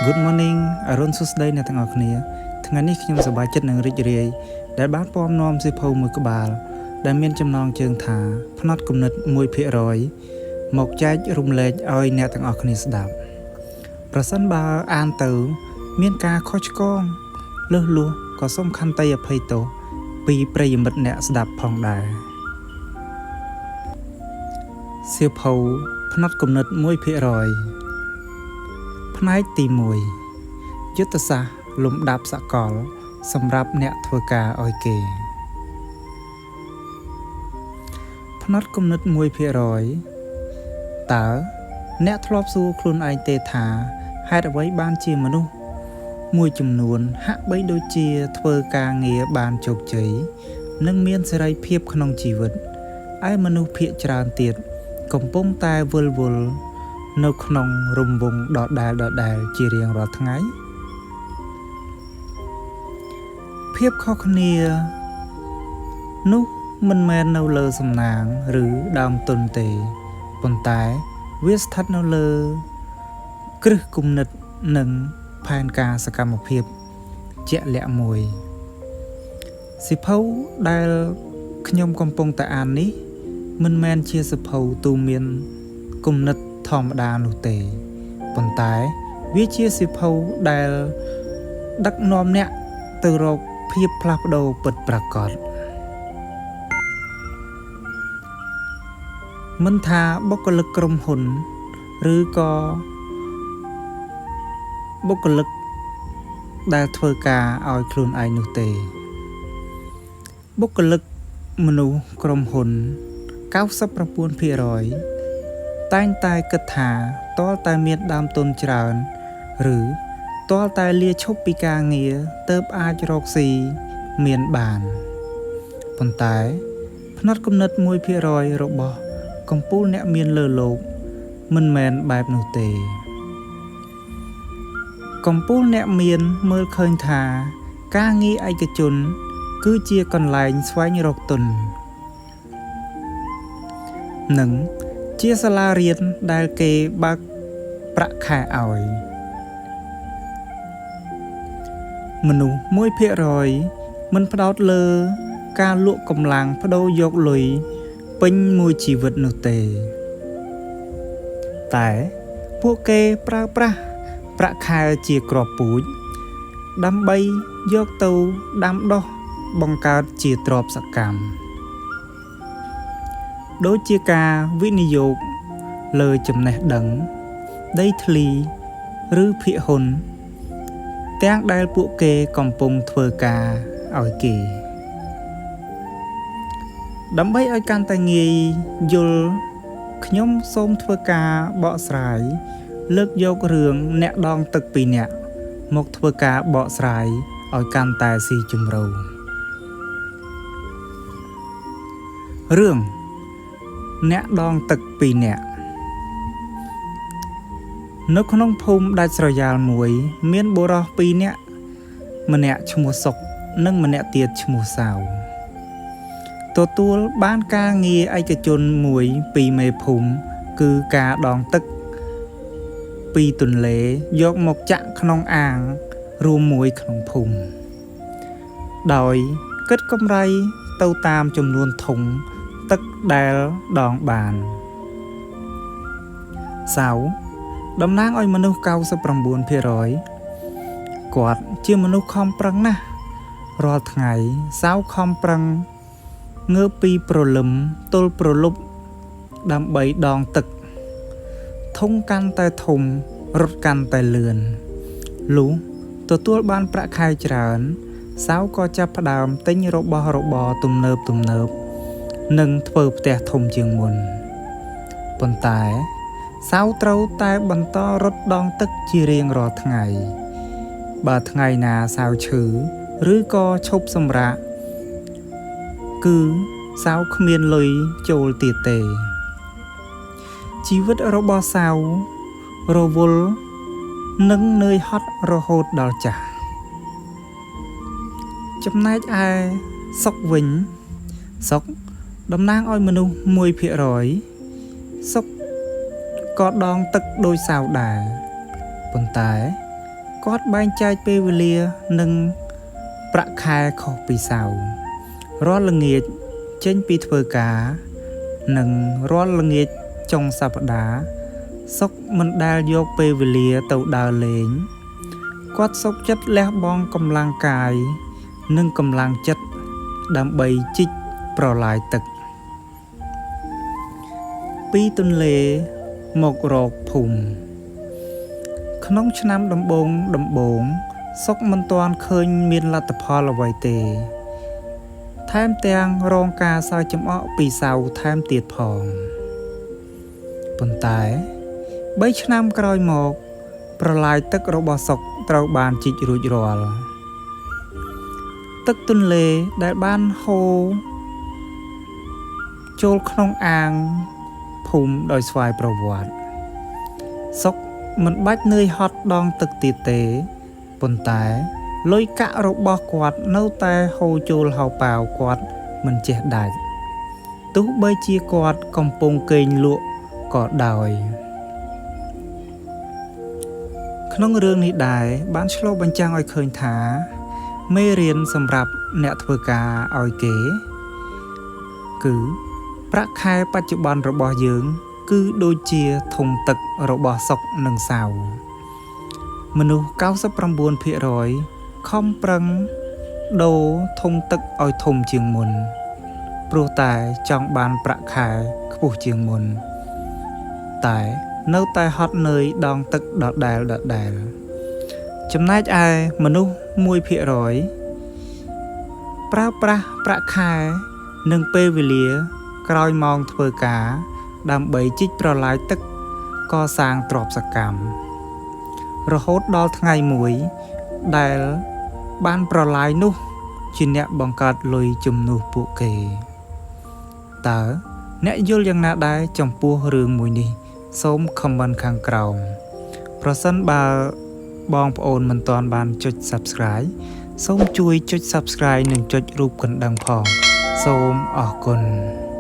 Good morning អរុណសួស្តីអ្នកទាំងអស់គ្នាថ្ងៃនេះខ្ញុំសប្បាយចិត្តនិងរីករាយដែលបានពំនាំសៀវភៅមួយក្បាលដែលមានចំណងជើងថាផ្នត់គំនិត1%មកចែករំលែកឲ្យអ្នកទាំងអស់គ្នាស្ដាប់ប្រសិនបើអានទៅ មានការខុសឆ្គងលើសលួសក៏សូមខន្តីអភ័យទោសពីប្រិយមិត្តអ្នកស្ដាប់ផងដែរសៀវភៅផ្នត់គំនិត1%ផ្នែកទី1យុទ្ធសាស្ត្រលំដាប់សកល សម្រាប់អ្នកធ្វើការឲ្យគេផ្នត់គំនិត1%តើអ្នកធ្លាប់សួរខ្លួនឯងទេថាហេតុអ្វីបានជាមនុស្សមួយចំនួនហាក់បីដូចជាធ្វើការងារបានជោគជ័យនិងមានសេរីភាពក្នុងជីវិតឯមនុស្សភាគច្រើនទៀតកំពុងតែវិលវល់នៅក្នុងរង្វង់ដដែលៗជារៀងរាល់ថ្ងៃភាពខុសគ្នានោះមិនមែននៅលើសំណាងឬដើមទុនទេប៉ុន្តែវាស្ថិតនៅលើគ្រឹះគំនិតនិងផែនការសកម្មភាពជាក់លាក់មួយសៀវភៅដែលខ្ញុំកំពុងតែអាននេះមិនមែនជាសៀវភៅទូមានគំនិតធម្មតានោះទេប៉ុន្តែវាជាសៀវភៅដែលដឹកនាំអ្នកទៅរកភាពផ្លាស់ប្ដូរពិតប្រាកដមិនថាបុគ្គលិកក្រុមហ៊ុនឬក៏បុគ្គលិកដែលធ្វើការឲ្យខ្លួនឯងនោះទេបុគ្គលិកមនុស្សក្រុមហ៊ុន 99% តែងតែគិតថាទាល់តែមានដើមទុនច្រើនឬទាល់តែលាឈប់ពីការងារទើបអាចរកស៊ីមានបានប៉ុន្តែផ្នត់គំនិត1%របស់កំពូលអ្នកមានលើលោកមិនមែនបែបនោះទេកំពូលអ្នកមានមើលឃើញថាការងារឯកជនគឺជាកន្លែងស្វែងរកទុននិងជាសាលារៀនដែលគេបើកប្រាក់ខែឲ្យមនុស្ស1%មិនផ្ដោតលើការលក់កម្លាំងប្ដូរយកលុយពេញមួយជីវិតនោះទេតែពួកគេប្រើប្រាស់ប្រាក់ខែជាគ្រាប់ពូជដើម្បីយកទៅដាំដុះបង្កើតជាទ្រព្យសកម្មដូចជាការវិនិយោគលើចំណេះដឹងដីធ្លីឬភាគហ៊ុនទាំងដែលពួកគេកំពុងធ្វើការឲ្យគេដើម្បីឲ្យកាន់តែងាយយល់ខ្ញុំសូមធ្វើការបកស្រាយលើកយករឿងអ្នកដងទឹកពីរនាក់មកធ្វើការបកស្រាយឲ្យកាន់តែស៊ីជម្រៅរឿងអ្នកដងទឹកពីរនាក់នៅក្នុងភូមិដាច់ស្រយាលមួយមានបុរសពីរនាក់ម្នាក់ឈ្មោះសុកនិងម្នាក់ទៀតឈ្មោះសាវទទួលបានការងារឯកជនមួយពីមេភូមិគឺការដងទឹកពីទន្លេយកមកចាក់ក្នុងអាងរួមមួយក្នុងភូមិដោយគិតកម្រៃទៅតាមចំនួនធុងទឹកដែលដងបានសាវតំណាងឲ្យមនុស្ស 99% គាត់ជាមនុស្សខំប្រឹងណាស់រាល់ថ្ងៃសាវខំប្រឹងងើបពីព្រលឹមទល់ព្រលប់ដើម្បីដងទឹកធុងកាន់តែធំរត់កាន់តែលឿនលុះទទួលបានប្រាក់ខែច្រើនសាវក៏ចាប់ផ្ដើមទិញរបស់របរទំនើបទំនើបនិងធ្វើផ្ទះធំជាងមុនប៉ុន្តែសាវត្រូវតែបន្តរត់ដងទឹកជារៀងរាល់ថ្ងៃបើថ្ងៃណាសាវឈឺឬក៏ឈប់សម្រាកគឺសាវគ្មានលុយចូលទៀតទេជីវិតរបស់សាវរវល់និងនឿយហត់រហូតដល់ចាស់ចំណែកឯសុកវិញសុកតំណាងឲ្យមនុស្ស1%សុកក៏ដងទឹកដោយសាវដែរប៉ុន្តែ គាត់បែងចែកពេលវេលានិងប្រាក់ខែខុសពីសៅរាល់ល្ងាចចេញពីធ្វើការ និងរាល់ល្ងាចចុងសប្តាហ៍សុកមិនដែលយកពេលវេលាទៅដើរលេងគាត់សុខចិត្តលះបង់កម្លាំងកាយនិងកម្លាំងចិត្តដើម្បីជីកប្រឡាយទឹកពីទន្លេមករកភូមិក្នុងឆ្នាំដំបូងដំបូងសុកមិនទាន់ឃើញមានលទ្ធផលអ្វីទេថែមទាំងរងការសើចចំអកពីសៅថែមទៀតផងប៉ុន្តែ3ឆ្នាំក្រោយមកប្រឡាយទឹករបស់សុកត្រូវបានជីករួចរាល់ទឹកទន្លេដែលបានហូរចូលក្នុងអាងភូមិដោយស្វ័យប្រវត្តិសុកមិនបាច់នឿយហត់ដងទឹកទៀតទេប៉ុន្តែលុយកាក់របស់គាត់នៅតែហូរចូលហោប៉ាវគាត់មិនចេះដាច់ទោះបីជាគាត់កំពុងគេងលក់ក៏ដោយក្នុងរឿងនេះដែរបានឆ្លុះបញ្ចាំងឲ្យឃើញថាមេរៀនសម្រាប់អ្នកធ្វើការឲ្យគេគឺប្រាក់ខែបច្ចុប្បន្នរបស់យើងគឺដូចជាធុងទឹករបស់សុកនិងសៅមនុស្ស 99% ខំប្រឹងដូរធុងទឹកឲ្យធំជាងមុនព្រោះតែចង់បានប្រាក់ខែខ្ពស់ជាងមុនតែនៅតែហត់នឿយដងទឹកដដែលដដែលចំណែកឯមនុស្ស 1% ប្រើប្រាស់ប្រាក់ខែនិងពេលវេលាក្រោយម៉ោងធ្វើការដើម្បីជីកប្រឡាយទឹកកសាងទ្រព្យសកម្មរហូតដល់ថ្ងៃមួយដែលបានប្រឡាយនោះជាអ្នកបង្កើតលុយជំនួសពួកគេតើអ្នកយល់យ៉ាងណាដែរចំពោះរឿងមួយនេះសូម comment ខាងក្រោមប្រសិនបើបងប្អូនមិនទាន់បានចុច Subscribe សូមជួយចុច Subscribe និងចុចរូបកណ្ដឹងផងសូមអរគុណ។